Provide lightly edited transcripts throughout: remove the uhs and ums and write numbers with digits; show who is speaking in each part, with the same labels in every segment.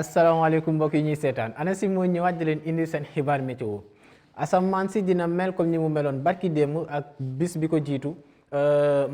Speaker 1: asalaamaaleykum mbokk yi ñuy seetaan ANACIM moo ñëwaat di leen indi seen xibaar météo asamaan si dina mel comme ni mu meloon barki démb ak bis bi ko jiitu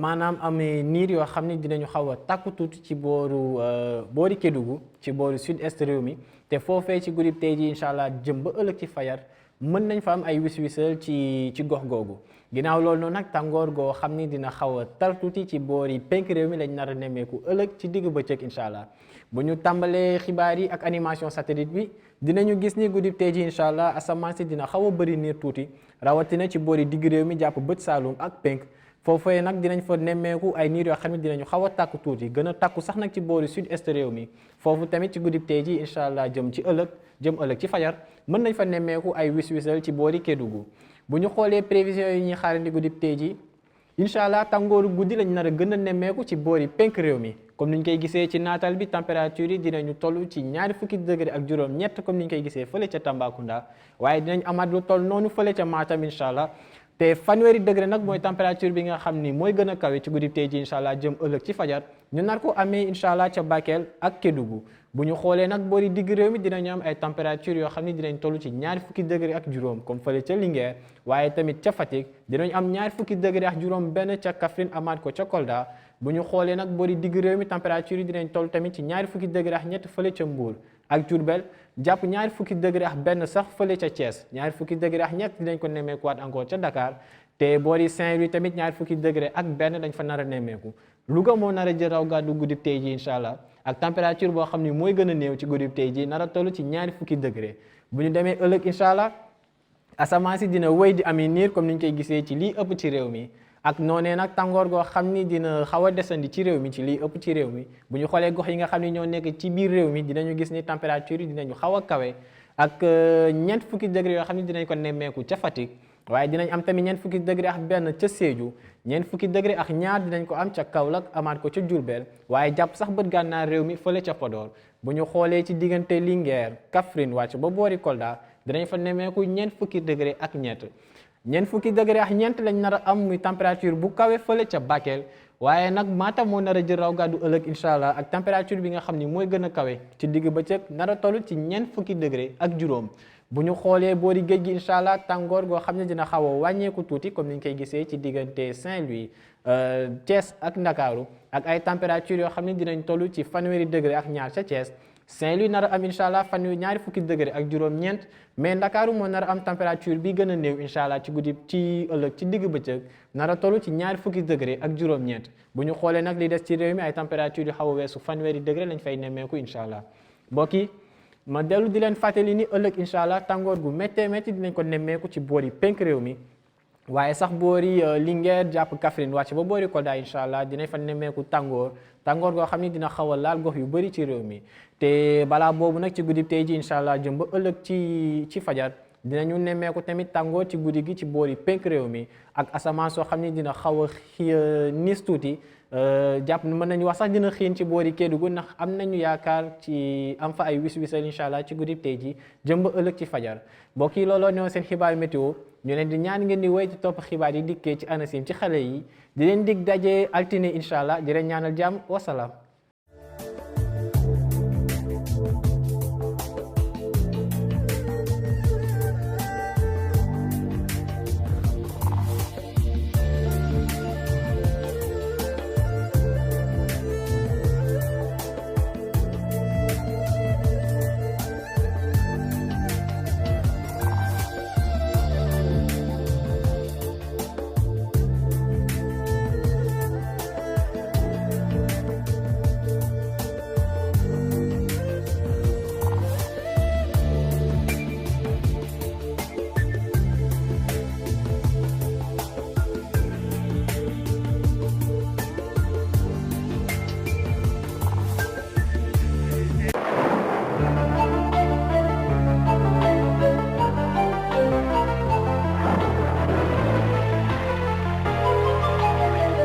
Speaker 1: maanaam am niir yoo xam ne dinañu xaw a takku tuuti ci boori Kédougou ci booru sud-est réew mi te foofee ci guddi tey ji incha allah jëm ba ëllëg ci fajar mën nañ fa am ay wis-wisal ci gox googu ginnaaw loolu noonu nag tàngoor goo xam ni dina xaw a tar tuuti ci boori penk réew mi lañ nar a nemmeeku ëllëg ci digg bëccëg incha allah bu ñu tàmbalee xibaar yi ak animation satellite bi dinañu gis ni guddi tey ji incha allah asamaan si dina xaw a bëri niir tuuti rawatina ci boori digg réew mi jàpp bët saalum ak penk foofee nag dinañ fa nemmeeku ay niir yoo xam ne dinañu xaw a tàkku tuuti gën a tàkku sax nag ci boori sud-est réew mi foofu tamit ci guddi tey ji incha allah jëm ëllëg ci fajar mën nañ fa nemmeeku ay wis-wisal ci boori Kédougou bu ñu xoolee prévision yi ñuy xaarandi guddi tey ji incha allah tàngooru guddi lañ nar a gën a nemmeeku ci boori penk réew mi comme ni ñu koy gisee ci naatal bi température yi dinañu toll ci ñaari fukki degré ak juróom ñett comme ni ñu koy gisee fële ca Tambacounda waaye dinañ amaat lu toll noonu fële ca Matam incha allah te fanweeri degré nag mooy température bi nga xam ni mooy gën a kawe ci guddi tey ji incha allah jëm ëllëg ci fajar ñu nar ko amee incha allah ca Bakel ak Kédougou bu ñu xoolee nag boori digg réew mi dinañu am ay température yoo xam ne dinañ toll ci ñaari fukki degré ak juróom comme fële ca Linguère waaye tamit ca Fatick dinañ am ñaari fukki degré ak juróom benn ca Kaffrine amaat ko ca Kolda bu ñu xoolee nag boori digg réew mi température yi dinañ toll tamit ci ñaari fukki degré ak ñett fële ca Mbour ak Diourbel jàpp ñaari fukki degré ak benn sax fële ca Thiès ñaari fukki degré ak ñett dinañ ko nemmeekuwaat encore ca Dakar te boori Saint-Louis tamit ñaari fukki degré ak benn dañ fa nar a nemmeeku Louga moo nar a jël raw gàddu guddi tey ji incha allah ak température boo xam ni mooy gën a néew ci guddi tey ji nar a toll ci ñaari fukki degré bu ñu demee ëllëg incha allah asamaan si dina wéy di ami niir comme ni ñu koy gisee ci lii ëpp ci réew mi ak noonee nag tàngoor goo xam ni dina xaw a desandi ci réew mi ci lii ëpp ci réew mi bu ñu xoolee gox yi nga xam ni ñoo nekk ci biir réew mi dinañu gis ni température yi dinañu xaw a kawe ak ñeent fukki degré yoo xam ni dinañ ko nemmeeku ca Fatick waaye dinañ am tamit ñeent fukki degré ak benn ca Sédhiou ñeent fukki degré ak ñaar dinañ ko am ca Kaolack amaat ko ca Diourbel waaye jàpp sax bët gànnaar réew mi fële ca Podor bu ñu xoolee ci diggante Linguère Kaffrine wàcc ba boori Kolda dinañ fa nemmeeku ñeent fukki degré ak ñeent fukki degré ak ñeent lañ nar a am muy température bu kawe fële ca Bakel waaye nag Matam moo nar a jël raw gàddu ëllëg incha allah ak température bi nga xam ni mooy gën a kawe ci digg bëccëg nar a toll ci ñeent fukki degré ak juróom bu ñu xoolee boori géej gi incha allah tàngoor goo xam ne dina xaw a wàññeeku tuuti comme ni ñu koy gisee ci diggante Saint-Louis Thiès ak Ndakaaru ak ay température yoo xam ne dinañ toll ci fanweeri degré ak ñaar ca Thiès Saint-Louis nar a am incha allah ñaari fukki degré ak juróom-ñeent mais Ndakaaru moo nar a am température bi gën a néew incha allah ci guddi ci ëllëg ci digg bëccëg nar a toll ci ñaari fukki degré ak juróom-ñeent bu ñu xoolee nag li des ci réew mi ay température yu xaw a weesu fanweeri degré lañ fay nemmeeku incha allah mbokk yi ma dellu di leen fàttali ni ëllëg incha allah tàngoor gu méttee métti dinañ ko nemmeeku ci boori penk réew mi waaye sax boori Linguère jàpp Kaffrine wàcc ba boori Kolda incha allah dinañ fa nemmeeku tàngoor goo xam ni dina xaw a laal gox yu bëri ci réew mi te balaa boobu nag ci guddi tey ji incha allah jëm ba ëllëg ci fajar dinañu nemmeeku tamit tàngoor ci guddi gi ci boori penk réew mi ak asamaan soo xam ni dina xaw a niis tuuti jàpp mën nañu wax sax dina xiin ci boori Kédougou ndax am nañu yaakaar ci am fa ay wis-wisal incha allah ci guddi tey ji jëm ba ëllëg ci fajar mbokk yi looloo ñëw seen xibaar météo ñu leen di ñaan ngeen di wéy ci topp xibaar yi dikkee ci ANACIM ci xale yi di leen dig daje altine incha allah di leen ñaanal jàmm wasalaam